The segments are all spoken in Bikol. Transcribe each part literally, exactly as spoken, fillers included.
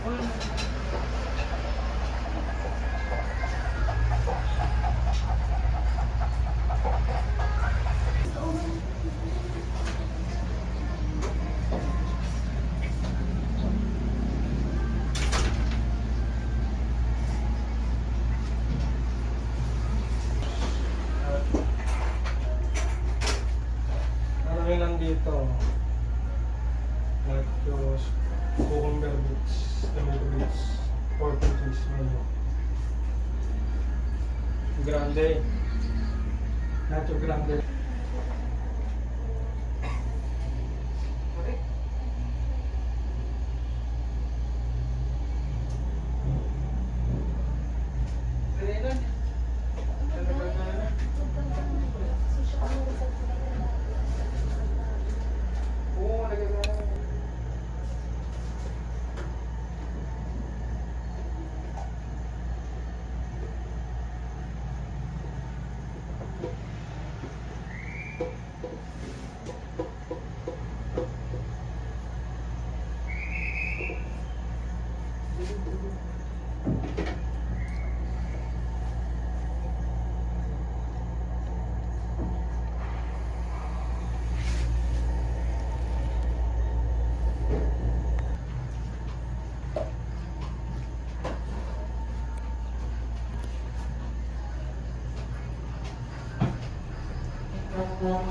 Ano yun nandito? Nachos, cucumber bits, tomato bits, pork bits, ano. Grande. Nacho grande.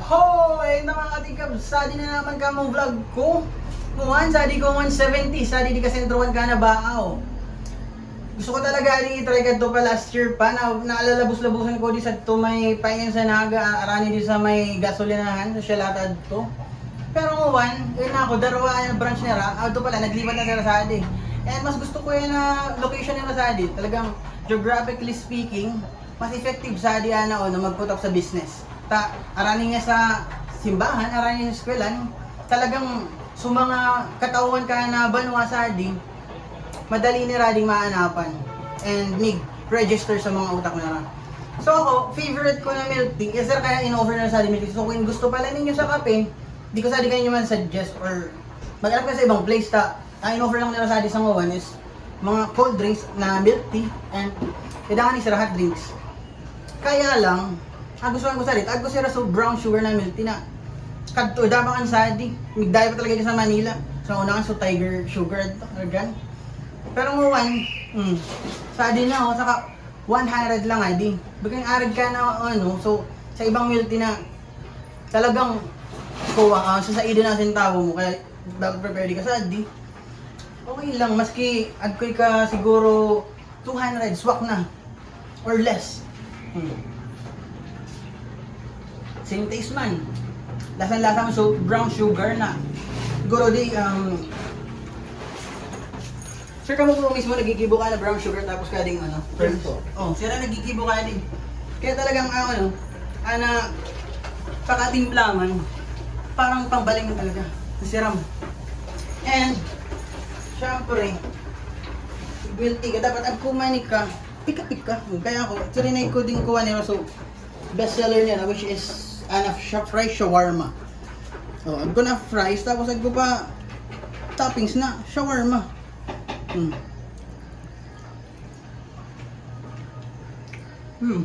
Hoy! Ayun na, mga katikab, sadi na naman kamo vlog ko. Kuwan, sadi ko one seventy, sadi di ka Sentro one ka na baaw. Gusto ko talaga rin i-try kadto pa last year pa, na, naalalabos-labusan ko di sa to may payan sa Naga, arani di sa may gasolinahan, sa Shalata to. Pero kuwan, yun na ako, darwa ang branch nira, adto pala, naglipat na sila sa adi. And mas gusto ko yan na location nila sa adi. Talagang, geographically speaking, mas effective sa adi ana o na mag-put up sa business. Ta, arani nga sa simbahan, arani nga sa eskwelahan, talagang sa mga katawhan ka na banwa sa adi, madali ni rading maanapan and mig register sa mga utak na ra. So ako, favorite ko na milk tea, isa kaya in-offer na sa adi milk tea. So kung gusto pala ninyo sa kape, di ko sa adi kayo man suggest or mag-alam ka sa ibang place ta. Ang in-offer lang nila sa adi sa ngawan is mga cold drinks na milk tea and kailangan ni sila hot drinks. Kaya lang, ang gusto ko sa adi, agko sila so brown sugar na milk tea na kadto, dapat kan sa adi. Migdayo pa talaga ka sa Manila. Sa una kan so Tiger Sugar adto, organ. Pero ngawan, mm, sa adi na, oh, saka one hundred lang adi. Bagang arag ka na, ano, so, sa ibang milk tea na, talagang, kuha, ah, sa saida na sentabo mo, kaya dapat prepare di ka sa adi. Okay lang, maski agkoy ka siguro two hundred, swak na. Or less. Hmm. Same taste man. Lasa-lasa mo, so brown sugar na. Siguro di, um, sir, kamo po mismo nagigibo ka na brown sugar tapos ka ding ano? Yes po. Oh, sila nagigibo ka din. Kaya talagang, ah, ano, ana, pakatimpla man, parang pambaling na talaga. Siram. And, syempre, milk tea ka, dapat agkumani ka, pika-pika. Kaya ako, tirinay ko din kuha nila, so, best seller niya, which is, ano, sha-, fry shawarma. Oh, agko na fries, tapos agko pa toppings na shawarma. Hmm. Hmm.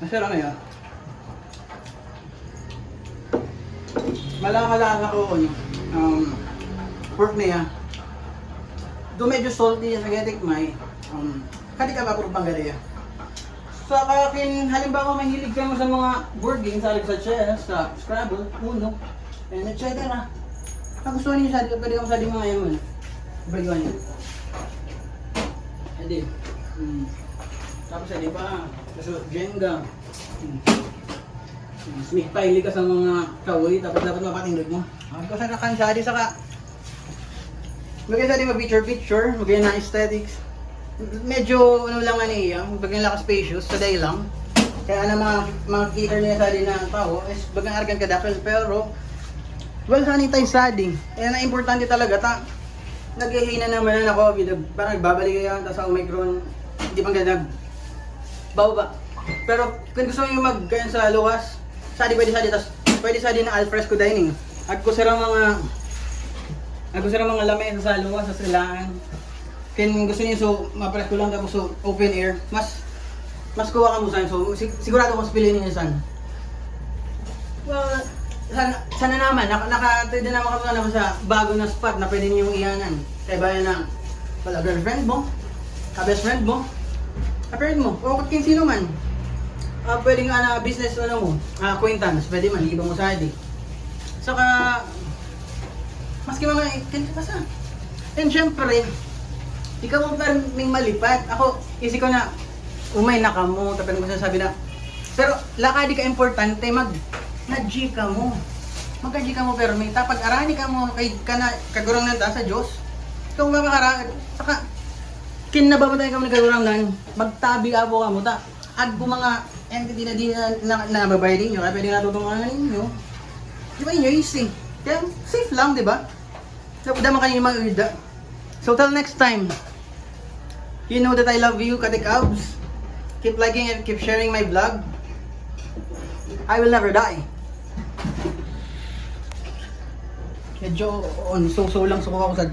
Masarap na yan. Malasa-lasa ko, ano, um, pork niya. Though medyo salty siya sa getik may, um, kadi ka mapuro panggaria. Sa akin, halimbawa, mahilig ka mo sa mga board games, sa chess, sa Scrabble, Uno, and et cetera. Ang gusto niyo sa, pwede kang sa di mga yan, ano, baguhan niyo. Adi. Hmm. Tapos, adi pa, kaso, Jenga. Hmm. Hmm. Smig pile ka sa mga kahoy, tapos dapat mapatindog mo. Ang gusto na kan sa, adi, saka, maganda din mag-picture-picture, maganda na aesthetics. Medyo ano lang nga niya, maganda lang spacious, sa day lang. Kaya na mga, mga theater niya sa din na tao, is bagang argan ka dapat, pero well sanitize sa din. Kaya na importante talaga, ta, naghihina naman na COVID, parang nagbabalik yan, tas sa Omicron, hindi pang ganag bababa. Pero kung gusto nyo mag, ganyan sa luwas, sa di pwede sa di, tas pwede sa di na alfresco dining. At kung sila mga Ako sa mga lamay sa saluwa, sa silaan. Kaya gusto niyo, so, mapresko lang, tapos, so, open air. Mas, mas kuha ka mo saan. So, sig- sigurado ko mas piliin niyo saan. Well, sana, sana naman, naka, naka, pwede naman kami naman sa bago na spot na pwede niyong iyanan. Kaya ba yan ang, wala, girlfriend mo, ka-best friend mo, ka-friend mo, o kung sino man. Ah, pwedeng, ah, na business, ano mo, ah, acquaintance, pwede man, iba mo sa I D. Saka, maski mga, ganito pa sa. And syempre, ikaw ang parang may malipat. Ako, isip ko na, umay na ka mo, tapos mo sasabi na, pero lakadi ka importante, mag, na-G ka mo. Magka-G ka mo, pero may tapag arani ka mo, kay ka na, kagurang nanta sa Diyos. Ikaw ang makakara-, saka, kinababantay ka mo nagkagurang nan, magtabi apo ka mo, ta, agbo mga entity na di na, na, nababayad ninyo, kaya pwede natutungan ninyo. Di ba inyo easy? Kaya safe lang, di ba? Dapat naman kayo yung mag-uda. So till next time, you know that I love you, Katikabs. Keep liking and keep sharing my vlog. I will never die. Medyo on so-so lang suko ako sa